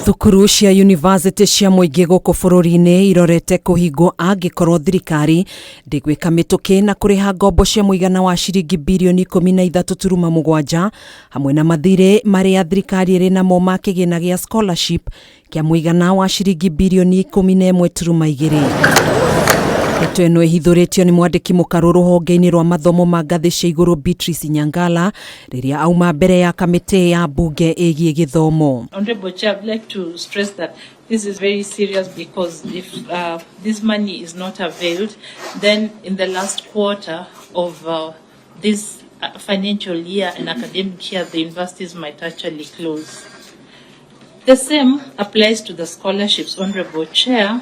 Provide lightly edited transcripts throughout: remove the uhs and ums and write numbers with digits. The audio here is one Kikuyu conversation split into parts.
Thukuru cia yunivasĩtĩ cia mũingĩ gũkũ bũrũri-inĩ irorete kũhingwo angĩkorwo thirikari ndĩgwĩka mĩtũkĩ na kũrĩha ngombo cia mũigana wa ciringi birioni 13.7 hamwe na mathirĩ marĩa thirikari ĩrĩ namo ma kĩgĩna gĩa scholarship kĩa mũigana wa ciringi birioni 11.2. Ndeto ĩno ĩhithũrĩtio nĩ mwandĩki mũkarũ rũhonge-inĩ rwa mathomo ma ngathĩ cia igũrũ Beatrice Nyangala rĩrĩa auma mbere ya kamĩtĩ ya mbunge ĩgiĩ gĩthomo. Honorable Chair, I'd like to stress that this is very serious because if this money is not availed, then in the last quarter of this financial year and academic year, the universities might actually close. The same applies to the scholarships, Honorable Chair.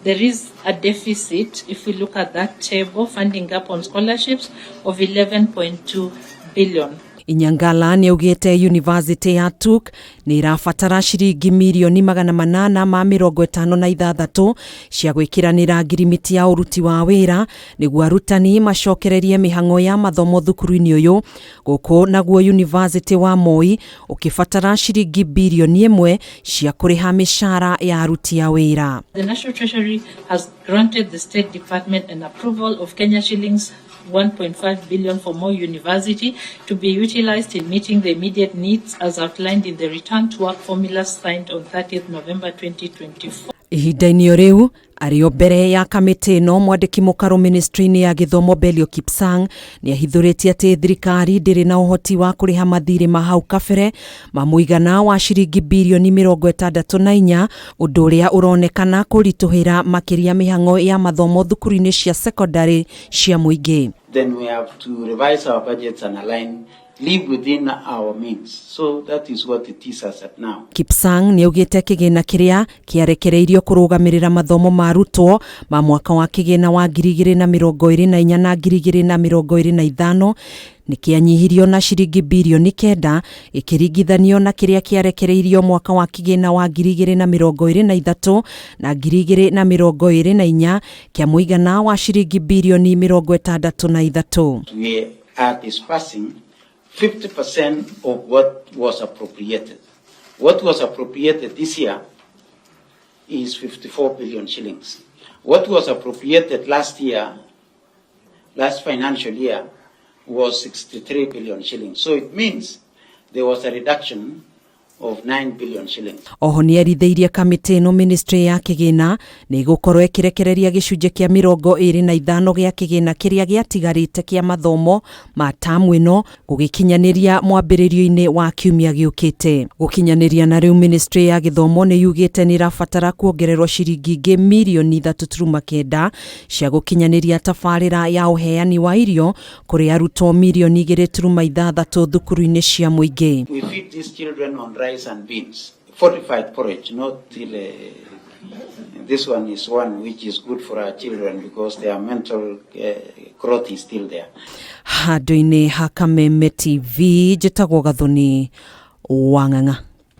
There is a deficit, if we look at that table, funding gap on scholarships of 11.2 billion. Inyangala nĩ augĩte University ya TUK nĩ ĩrabatara ciringi mirioni 856 cia gwĩkĩranĩra ngirimiti ya ũruti wa wĩra nĩguo arutani macokererie mĩhang'o ya mathomo thukuru-inĩ ũyũ. Gũkũ naguo University wa Moi ũkĩbatara ciringi birioni 1 cia kũrĩha mĩcara ya aruti a wĩra. The National Treasury has granted the State Department an approval of Kenya shillings 1.5 billion for Moi University to be utilized in meeting the immediate needs as outlined in the return to work formula signed on 30th November 2024. Ihinda-inĩ o rĩu, arĩ o mbere ya kamĩtĩ ĩno, mwandĩki mũkarũ ministry-inĩ ya gĩthomo Belio Kipsang nĩ ahithũrĩtie atĩ thirikari ndĩrĩ na ũhoti wa kũrĩha mathirĩ ma hau kabere ma mũigana wa ciringi birioni 64, ũndũ ũrĩa ũronekana kũritũhĩra makĩria mĩhang'o ya mathomo thukuru-inĩ cia sekondarĩ cia mũingĩ. Then we have to revise our budgets and align, live within our means. So that is what it is as at now. Kipsang nĩ augĩte kĩgĩna kĩrĩa kĩarekereirio kũrũgamĩrĩra mathomo ma arutwo ma mwaka wa kĩgĩna wa 2024 na 2025 nĩ kĩanyihirio na ciringi birioni 9 gĩkĩringithanio na kĩrĩa kĩarekereirio mwaka wa kĩgĩna wa 2023 na 2024 kĩa mũigana wa ciringi birioni 63. We are disbursing 50% of what was appropriated. What was appropriated this year is 54 billion shillings. What was appropriated last year, last financial year, was 63 billion shillings. So it means there was a reduction of 9 billion shillings. Oho nĩ erithĩirie kamĩtĩ ĩno ministry ya kĩgĩna nĩ ĩgũkorwo ĩkĩrekereria gĩcunjĩ kĩa 25 gĩa kĩgĩna kĩrĩa gĩatigarĩte kĩa mathomo ma tamu ĩno gũgĩkinyanĩria mwambĩrĩrio-inĩ wa kiumia gĩũkĩte. Gũkinyanĩria na rĩu, ministry ya gĩthomo nĩ yugĩte nĩ ĩrabatara kuongererwo ciringi ingĩ mirioni 3.9 cia gũkinyanĩria tabarĩra ya ũheani wa irio kũrĩ arutwo mirioni 2.6 thukuru-inĩ cia mũingĩ. We feed these children on rice and beans, fortified porridge, not till, this one is one which is good for our children because their mental growth is still there. Handũ-inĩ ha Kameme TV, njĩtagwo Gathoni Wang'ang'a.